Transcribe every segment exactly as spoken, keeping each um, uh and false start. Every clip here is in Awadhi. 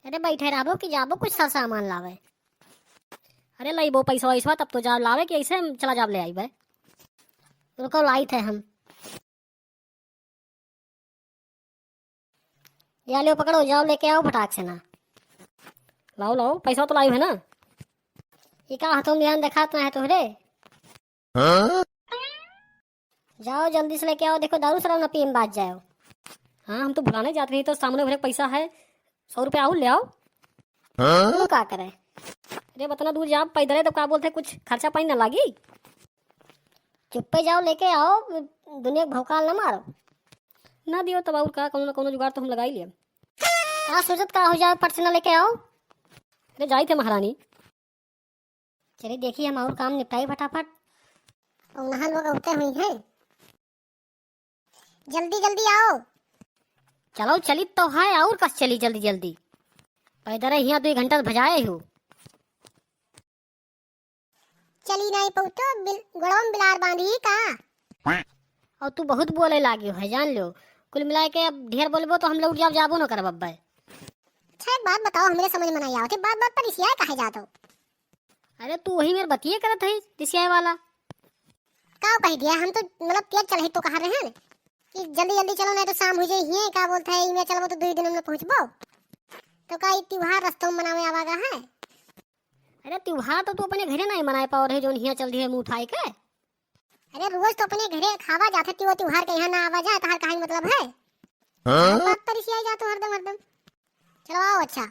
अरे बैठे रहबो कि जाबो कुछ सर सामान लावे? अरे लइबो पैसा वैसा तब तो जाब लावे कि ऐसे हम चला जाब ले आइबे। रुको लाइत है हम। या लो पकड़ो, जाओ लेके आओ फटाक से ना। लाओ लाओ, पैसा तो लाइब है ना। ये का हाथों में ध्यान देखात ना है तोहरे। हाँ? जाओ जल्दी से लेके आओ, देखो दारू शराब ना पिए में बाज जाओ। हाँ, हम तो भुलाने जात रही तो सामने भरे पैसा है, सौ रुपया और ले आओ। हाँ? तू का करे? अरे बतना दूर जाओ पैदल है तो का बोलते कुछ खर्चा पानी ना लागी? चुप्पे जाओ लेके आओ, दुनिया के भौकाल ना मारो। ना दियो तब और का, कौनो ना कौनो जुगाड़ तो हम लगा ही लेब। का सोचत का हो जाओ, फट से ना लेके आओ। अरे जाई थे महारानी। चलिए देखिए हम और काम निपटाई फटाफट। और नहा लोग उठते हुई हैं। जल्दी जल्दी आओ। चलो चली तो है, और कस चली जल्दी जल्दी। पैदल हियाँ दो घंटा से भजाए हो। चली नहीं पहुँचो, बिल-, गोड़वा में बिलार बांधी का? और तू बहुत बोले लागी है, जान लो। कुल मिला के अब ढेर बोलबो तो हम लौट जाब, जाबो न करब अब्बे। अच्छा, एक बात बताओ, हमरे समझ में नहीं आवत है, बात बात पर रिसियाए काहे जात हो? अरे, तू वही मेरे बतिये करत है, रिसियाए वाला। का कह दिया? हम तो, मतलब, तेज चल है तो कहा रहे हैं कि जल्दी जल्दी चलो, नहीं तो शाम हो जाए हिये, का बोलता है, इमे चलबो तो दो ही दिन में पहुँचबो। तो का ई त्योहार रस्तों में मनावे आवागा है? अरे, त्योहार तो तू अपने घरे नहीं मनाए पाओ रहे, जोन हियाँ चल दिए मुँह उठाए के। अरे, रोज तो अपने घरे खावा जात है, त्यो त्योहार के यहाँ ना आवा जाए, तहार काहे मतलब है? हाँ? बात पर रिसियाई जात हो हरदम, हरदम। चलो आओ, अच्छा।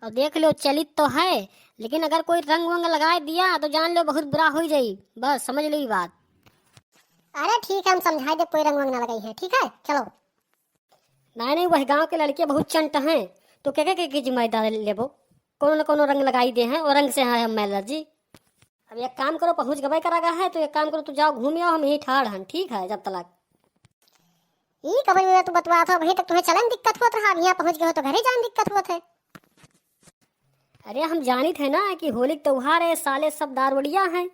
और देख लो, चलित तो है, लेकिन अगर कोई रंग वंग लगाए दिया तो जान लो बहुत बुरा हो जाई, बस समझ लो ये बात। अरे ठीक है, हम समझाए दे, कोई रंग वंग ना लगाई है, ठीक है, चलो। नहीं नहीं, वह गांव के लड़के बहुत चंट हैं, तो के के, के, के जिम्मेदारी लेबो? कोनो न कोनो रंग लगाई दे हैं, और रंग से है हम एलर्जी। अब एक काम करो, पहुँच गबे करा गा है, तो एक काम करो, तू जाओ घूम आओ, हम यहीं ठाड़ हन, ठीक है, जब तलक। ई कवन में तू बतवा था, अभी तक तुम्हें चलन दिक्कत होत रहा, अब यहाँ पहुँच गए हो तो घरे जान दिक्कत होत है। अरे हम जानित है ना कि होली के त्योहार है, साले सब दारुड़िया हैं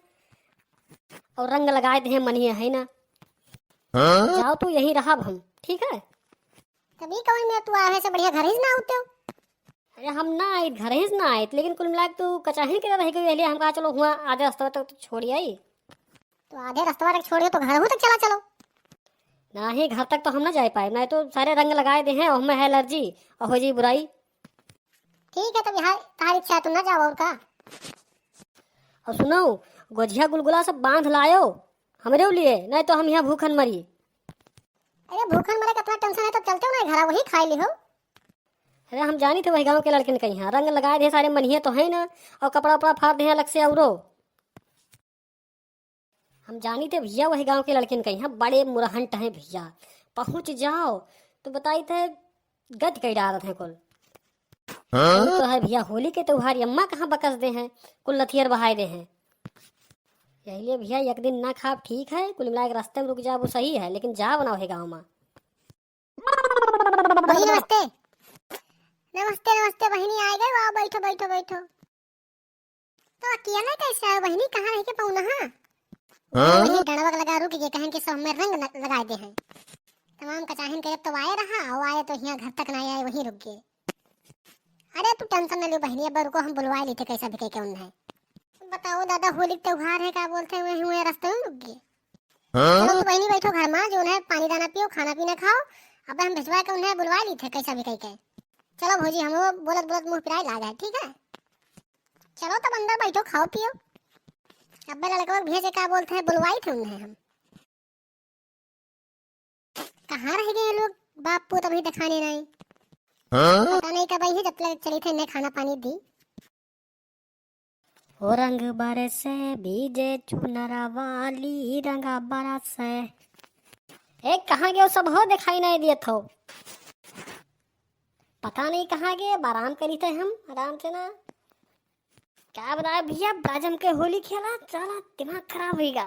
और रंग लगाए दे हैं मनिए है ना। हाँ? जाओ तू यहीं रहब हम, ठीक है? तभी कवन में तू आए से बढ़िया घर ही से ना उठते हो। अरे हम ना आइत, घर ही से ना आइत, लेकिन कुल मिला के तू कचाहिन के रह गई, इसलिए हम कहा चलो हुआ आधे रास्ता तक तो छोड़ आई। तो आधे रास्ता तक छोड़ियो तो घर हूँ तक चला चलो। नहीं, घर तक तो हम ना जा पाए, नहीं तो सारे रंग लगाए दे हैं, हमें है एलर्जी और हो जी बुराई। ठीक है, तब यहाँ तारी इच्छा है, तुम ना जाओ और का। और सुनो, गोझिया गुलगुला सब बांध लायो हमरे लिए, नहीं तो हम यहाँ भूखन मरी। अरे भूखन मरे कितना टेंशन है, तब चलते हो ना घर, वही खाई ली हो। अरे हम जानी थे वही गांव के लड़किन कहीं रंग लगाए दे सारे मनिए तो है ना, और कपड़ा उपड़ा फाड़ दे अलग से औरो। हम जानी थे भैया वही गांव के लड़किन कहीं बड़े मुरहंट हैं भैया, पहुँच जाओ तो बताई थे गद कई डारत हैं कुल। हाँ? तो है भैया, होली के त्योहार अम्मा कहाँ बकस दे हैं, कुल लथियर बहाए दे हैं। यही लिए भैया, एक दिन ना खाब ठीक है, कुल मिला के रास्ते में रुक जाब वो सही है, लेकिन जाब ना वही गाँव में। भाई नमस्ते। नमस्ते नमस्ते बहिनी, आ गए, आओ बैठो बैठो बैठो। तो अकेले कैसे आए बहिनी, कहाँ रह के पौना? हाँ? हाँ? वही डंडवा के लगा रुक गए, कहें कि सब में रंग न-, लगाए दे हैं। तमाम कचाहिन के जब तो आए रहा, और आए तो यहाँ घर तक ना आए, वहीं रुक गए। अरे तू टेंशन न लियो बहिनी, अब रुको हम बुलवाए ली थे कैसा भी कह के उन्हें। बताओ दादा, होली के त्योहार है, का बोलते हुए हुए रास्ते में रुक गए। हाँ? चलो तू बहिनी बैठो घर में, जो उन्हें पानी दाना पियो, खाना पीना खाओ। अब हम भिजवा के उन्हें बुलवा ली थे कैसा भी कह के। चलो भौजी, हम वो बोलत बोलत मुँह पिराए लाग है, ठीक है? चलो तब अंदर बैठो, खाओ पियो। अब लड़कवा के भेजे का बोलते हैं, बुलवाई थे उन्हें हम। कहाँ रह गए लोग, बाप पूत अभी दिखाने नहीं। हाँ? पता नहीं कब आई है, जब तक चली थे इन्हें खाना पानी दी। ओ रंग बरसे बीजे चुनरा वाली रंग बरसे। ए, कहाँ गए सब हो, दिखाई नहीं दिए थो। पता नहीं कहाँ गए, आराम करी थे हम, आराम से ना। क्या बताए भैया, बड़ा जम के होली खेला, चला दिमाग खराब होइगा।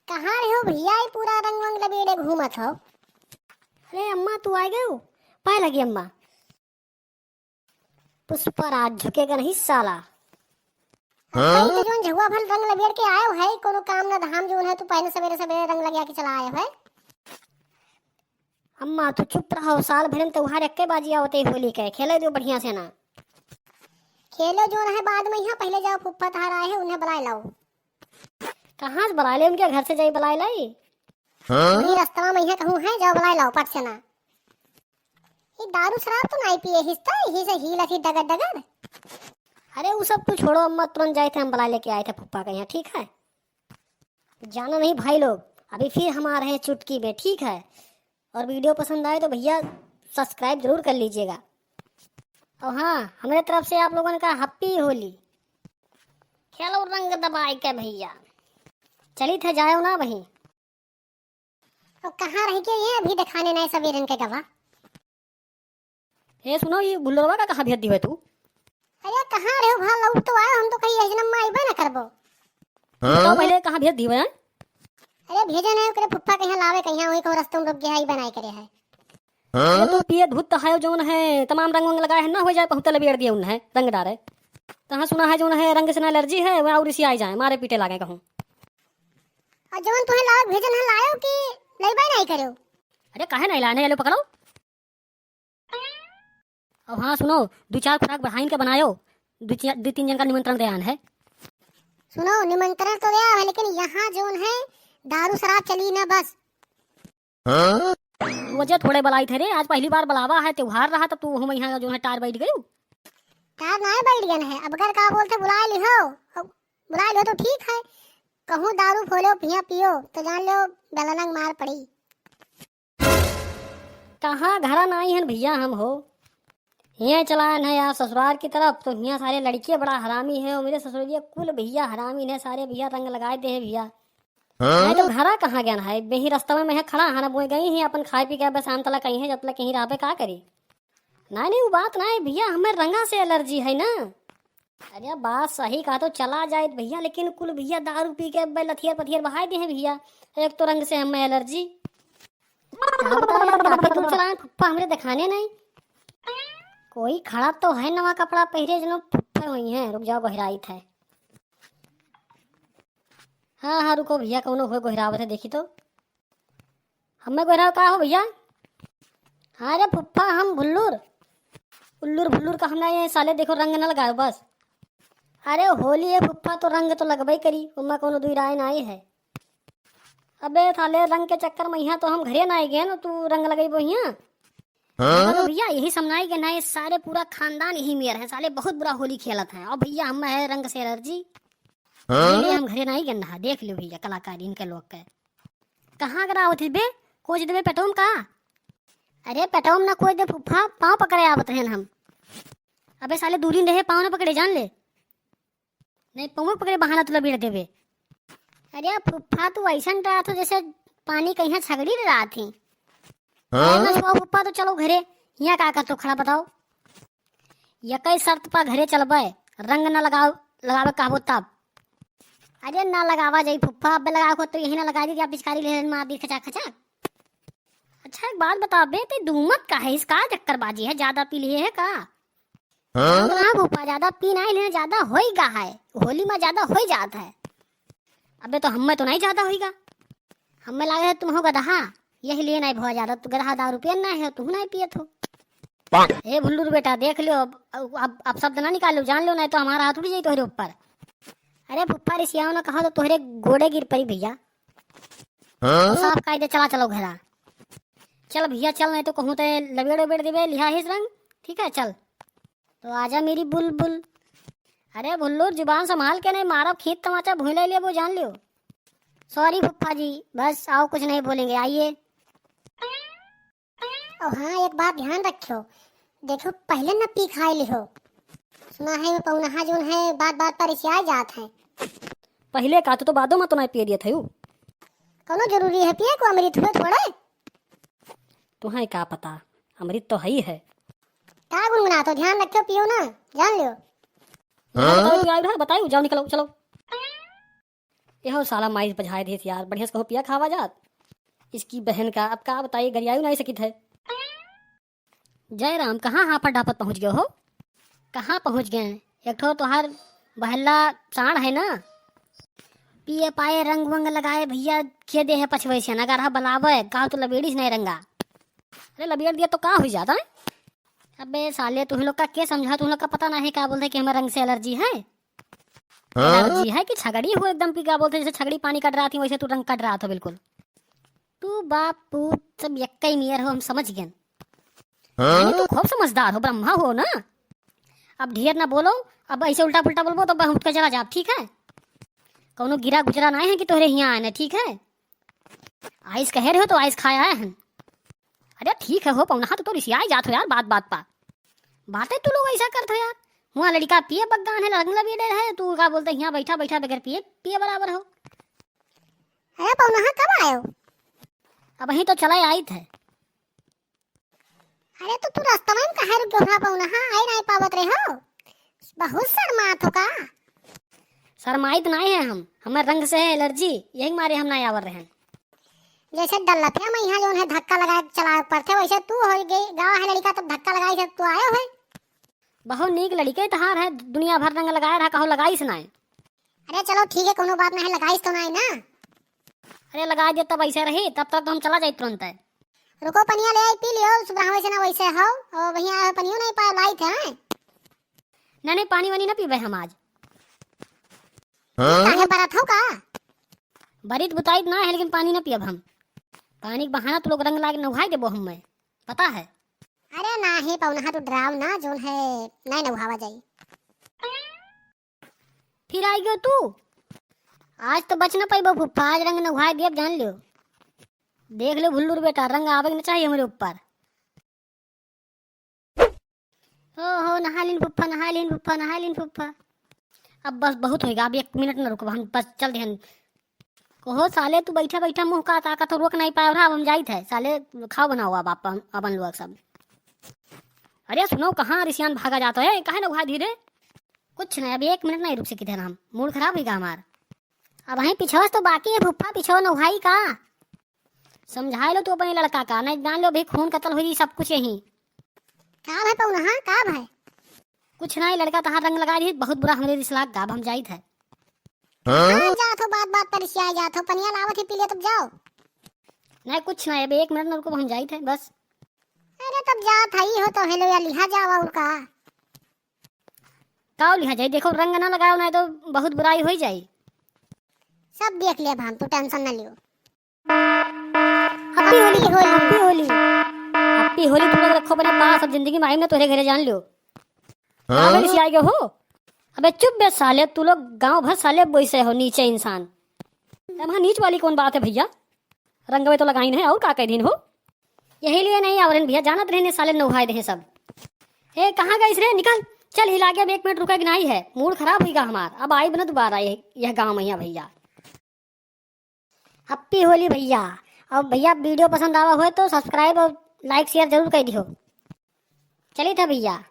कहाँ रहे हो भैया, ये पूरा रंग वंग लपेटे घूमत हो। अरे अम्मा, तू आ गए हो? पाए लगी अम्मा। पुष्पराज झुकेगा नहीं साला। हाँ? तो जोन झुआ भल रंग लपेट के आयो है, कोनो काम ना धाम जोन है, तू पहले सवेरे सवेरे रंग लगा के चला आयो है। अम्मा, तू चुप रहो, साल भर में त्योहार एक्के बाजी आवत है होली के, खेले दो बढ़िया से ना। खेलो जोन है बाद में, यहाँ पहले जाओ फुफ्फा तहार आए है, उन्हें बुलाए लाओ। कहाँ से बुलाए ले, उनके घर से जाई बुलाए लाई। हाँ? वही रास्ता में यहाँ कहूँ है, जाओ बुलाए लाओ पट से ना। ये दारू शराब तो नाई पिए हिस्ता, यही से हील अथी डगर डगर। अरे वो सब तू छोड़ो अम्मा, तुरंत जाए थे हम बुलाए लेके आए थे फुफ्फा के यहाँ, ठीक है? जाना नहीं भाई लोग, अभी फिर हम आ रहे हैं चुटकी में, ठीक है? और video पसंद आए तो भैया subscribe जरूर कर लीजिएगा। और हाँ, हमारे तरफ से आप लोगन का happy होली। खेलो रंग दबाए के भैया। चली थे जाओ ना वहीं। और कहाँ रह गए ये, अभी दिखाने नहीं सवेरन के गवा। ए सुनो, ये भुल्लरवा का कहाँ भेज दी है तू? अरे कहाँ रहो भा, लौट तो आयो, हम तो कहीं यही जन्म में आइबे ना करबो। हाँ? बताओ पहले कहाँ भेज दी है? अरे भेजे नहीं, ओकरे फुफ्फा कहीं लावे, कहीं वही कहूँ रस्ते में रुक गया है, बनाए करे है। हाँ? अरे तो पिए धुत है जौन है, तमाम रंग वंग लगाए है ना, हो जाए बहुत लबेड़ दिए उन्हें रंग डारे। तहाँ सुना है जौन है रंग से ना allergy है, वह और इसी आ जाए, मारे पीटे लागे कहूँ। और जवन तुम्हें लावे भेजन है लायो कि लेबे नहीं करो? अरे काहे नहीं लाने, ये लो पकड़ो। अब हाँ सुनो, दो चार खुराक बढ़ाइन के बनायो, दो चार, दो तीन जन का निमंत्रण दे आन है। सुनो, निमंत्रण तो दे आवे, लेकिन यहाँ जोन है दारू शराब चली ना बस। हाँ? वजह थोड़े बुलाई थे रे, आज पहली बार बुलावा है, त्योहार रहा तब तू हम यहाँ जो है टार बैठ गयू। टार ना बैठ गए है, अब अगर का बोलते बुला लिहो, अब बुला लिहो तो ठीक है, कहूँ दारू फोलो पिया पियो तो जान लो बेलनंग मार पड़ी। कहाँ घरा नाई हन भैया हम हो। हियाँ चलान है यार ससुराल की तरफ, तो हियाँ सारे लड़के बड़ा हरामी है और मेरे ससुरलिया कुल भैया हरामी ने, सारे भैया रंग लगाए दे है भैया। हाँ? नहीं तो घरा कहाँ गया है, यही रास्ता में मैं खड़ा है ना, बोए गई ही अपन खाए पी के बस शाम तला कहीं है, जब तक कहीं रहबे का करी। नहीं नहीं, वो बात ना है भैया, हमें रंगा से allergy है ना। अरे बात सही कहा तो चला जाए भैया, लेकिन कुल भैया दारू पी के अब लथियर पथियर बहाए दे हैं भैया। एक तो रंग से हमें allergy। का बताओ यार, काफी दूर चला है फुफ्फा, हमरे दिखाने नहीं। कोई खड़ा तो है नवा कपड़ा पहरे, जनो फुफ्फा हुई हैं। रुक जाओ, गोहराइत है। हाँ हाँ रुको भैया, कौनो हुए गोहरावत है, देखी तो। हमें गोहराव का हो भैया? हाँ रे फुफ्फा, हम भुल्लुर उल्लुर भुल्लुर का हमरा ये साले देखो रंग न लगाओ बस। अरे होली है फुफ्फा, तो रंग तो लगबे करी, उमा कोनो दुई राय नाई है। अबे साले रंग के चक्कर में यहाँ तो हम घरे ना आई गए ना, तू रंग लगेबो यहाँ। हाँ? तो भैया यही समझाई गए ना, ये सारे पूरा खानदान यही मेर है, साले बहुत बुरा होली खेलत हैं। और भैया हम है रंग से allergy। हाँ? ये हम घरे ना आई गए ना, देख लियो भैया कलाकारी इनके लोग के। कहाँ करा होती बे? कोच देबे पेटोम का? अरे पेटोम ना कोच दे फुफ्फा, पाँव पकड़े आवत रहन हम। अबे साले दूरी रहे, पाँव ना पकड़े जान ले। नहीं पाँव पकड़े बहाना तुला बीड़ देबे। अरे फुफ्फा तू ऐसन डरा थो जैसे पानी कहीं छगड़ी डरा थी। हाँ? अरे ना छुआ फुफ्फा तो चलो घरे, यहाँ का कर तो खड़ा बताओ। यकई शर्त पर घरे चलबे, रंग न लगाओ, लगावे कहबो तब। अरे ना लगावा जाई फुफ्फा, अब लगावे को तो यही ना लगा दी, या पिचकारी ले मार दी खचा खचा। अच्छा एक बात बताओ बे, ते दूमत का है, इसका चक्करबाजी है, ज्यादा पी लिए है का? हाँ? ना फुफ्फा, ज्यादा पी नहीं लेना, ज्यादा होई गा है, होली में ज्यादा होई जात है। अबे तो हमें तो नहीं ज्यादा होई गा, हमें लागे है तुम हो गदहा, यही लिए नहीं भवा ज्यादा, तू गदहा दारू पियन ना है, तू नहीं पियत हो। ए भुल्लुर बेटा, देख लियो, अब, अब, अब शब्द ना निकाल लो, जान लो, नहीं तो हमारा हाथ उठ जाई तोहरे ऊपर। अरे फुफ्फा रिसियाओ ना कहा तो तोहरे गोड़े गिर पड़ी भैया। हाँ? साफ कायदे चला चलो घरा। चल भैया चल, नहीं तो कहूँ तो लबेड़ उबेड़ देबे, लिहा हिस रंग, ठीक है चल। तो आजा मेरी बुलबुल। अरे भुल्लुर जुबान संभाल के नहीं मारब, खींच तमाचा भूल ले वो जान लियो। Sorry फुफ्फा जी, बस आओ कुछ नहीं बोलेंगे, आइए। और हाँ, एक बात ध्यान रखियो, देखो पहले न पी खाए लिहो। सुना है वो पौनहा जोन है, बात बात पर रिसिया जात है। पहले का तू तो बादो में तो नहीं पिए दिया था यू। कौनो जरूरी है पिए को, अमृत हुए थोड़े। तुम्हें का पता, अमृत तो है ही है। का गुनगुना तो ध्यान रखियो, पियो ना, जान लियो। हाँ? बताओ, तू आयो रहा, बताओ, जाओ निकलो, चलो। यहो साला माइस बझाए देस यार, बढ़िया से कहूँ पिया खावा जात। इसकी बहन का, अब का बताइए, गरियायु नहीं सकित है। जय राम, कहाँ हाफत डाफत पहुँच गयो हो? कहाँ पहुँच गए? एक ठो तोहार बहल्ला साँड़ है ना, पिए पाए रंग वंग लगाए भैया, के दे है पछवे से, नगरहा बलावे, गाँव तो लबेड़ीस नहीं रंगा। अरे लबियर दिया तो का हुई जात है? अबे साले, तुही लोग का के समझा, तुही लोग का पता नहीं का बोलते कि हमें रंग से एलर्जी है। हाँ? एलर्जी है कि छगड़ी हो एकदम पी, का बोलते जैसे छगड़ी पानी कट रहा थी वैसे तू रंग कट रहा था बिल्कुल। तू बाप पूत सब यक्का ही नियर हो, हम समझ गए। हाँ? नहीं, तू खूब समझदार हो, ब्रह्मा हो ना। अब ढेर ना बोलो, अब ऐसे उल्टा पुल्टा बोलबो तो हम उठ के चला जाब, ठीक है? कौनो गिरा गुजरा नहीं है कि तोहरे हियाँ आए ना, ठीक है? आइस कहे रहे हो तो आइस खाए आए हैं। अरे ठीक है हो पौनहा, तो, तो रिसियाए जात हो यार बात बात पा। बातें तू लोग ऐसा करत हो यार। हुआँ लड़िका पिए बग्गान है, रंग लबिए रहे, तू का बोलते हियाँ बैठा बैठा बगैर पिए पिए बराबर हो। अरे पौनहा कब आयो? अबहीं तो चला आइत है। अरे तो तू रस्तवा में काहे रुक गयो रहा पौनहा? आई नहीं पावत रहे हो? बहुत शर्मात हो का? शर्माइत नहीं है हम, हमें रंग से है एलर्जी, यही मारे हम नहीं आवर रहे हैं। जैसे डल्लत है, मैं यहाँ जौन है धक्का लगाए चलाए पड़ते, वैसे तू हो गई गाँव है लड़िका तब धक्का लगाई से तू आयो है। बहुत नीक लड़िके तहार है, दुनिया भर रंग लगाए रहा, कहो लगाइस नाय। अरे चलो ठीक है, कोनो बात नहीं, लगाइस तो नहीं ना। अरे लगा दे तब ऐसे रही, तब तक तो हम चला जाई तुरंत है। रुको पनिया ले आई, पी लियो, सुबह वैसे ना वैसे हो, और भैया पनियो नहीं पाए, लाई थे हैं। नहीं नहीं, पानी वानी ना पीबे हम आज। हाँ? काहे बरत हो का? बरित बुताइत ना है, लेकिन पानी ना पियब हम। पानी के बहाना तू लोग रंग लाग नहाई देबो हम मैं, पता है। अरे नाही पौनहा, तू डराव ना, जौन है नहीं नहावा जाई। फिर आई गयो तू, आज तो बच न पाइबो फुफ्फा, आज रंग नहाई देब जान लियो। देख लो भुल्लुर बेटा, रंग आवे के न चाहिए हमरे ऊपर। हो हो, नहा लीन फुफ्फा, नहा लीन फुफ्फा, नहा लीन फुफ्फा। अब बस बहुत होइगा, अब एक मिनट न रुकब हम, बस चल देहन। कहो साले, तू बैठा बैठा मुँह का ताकत हो, रोक नहीं पाए रहा, अब हम जाइत है साले, खाओ बनाओ अब आप अपन लोग सब। अरे सुनो, कहाँ रिसियान भागा जाता है, काहे ना उठा धीरे? कुछ नहीं, अभी एक मिनट नहीं रुक सकी थे हम, मूड खराब होइगा हमार। अब वहीं पिछवा से तो बाकी है फुफ्फा, पिछवा नौहाई का। समझाए लो तू अपने लड़का का, नहीं जान लो अभी खून कतल होई सब कुछ यहीं। का भाई पौनहा, का भाई? कुछ नहीं, लड़का तहार रंग लगा दी, बहुत बुरा हमरे रिस लाग गा, अब हम जाइत है। हाँ? हाँ, जात हो, बात बात पर रिसिया जात हो, पनिया लावत ही पी ले तब जाओ। नहीं कुछ नहीं, अभी एक मिनट न रुको, हम जाइत है बस। अरे तब जात है ही हो तो हेलो या लिहा जाओ और का। का लिहा जाई, देखो रंग ना लगाओ नहीं तो बहुत बुराई हो जाई। सब देख ले हम, तू टेंशन ना लियो। हैप्पी होली, हैप्पी होली, हैप्पी होली। तुम लोग रखो अपने पास, अब जिंदगी में आइम ना तोहरे घरे जान लियो। हाँ? काहे रिसियाए गयो हो? अबे चुप बे साले, तू लोग गांव भर साले बोइसे हो, नीचे इंसान। तब हाँ नीच वाली कौन बात है भैया? रंगवे तो लगाइन है और का कह दीन हो? यही लिए नहीं आवरन भैया, जानत रहने साले नौहाए रहे सब। ए कहाँ गइस रे, निकल, चल हिला के, अब एक मिनट रुके के नहीं है, मूड खराब होइगा हमार, अब आइब ना दोबारा ये, यह गाँव में भैया। हैप्पी होली भैया। और भैया वीडियो पसंद आवा होए तो सब्सक्राइब और लाइक शेयर जरूर कर दियो। चलिए था भैया।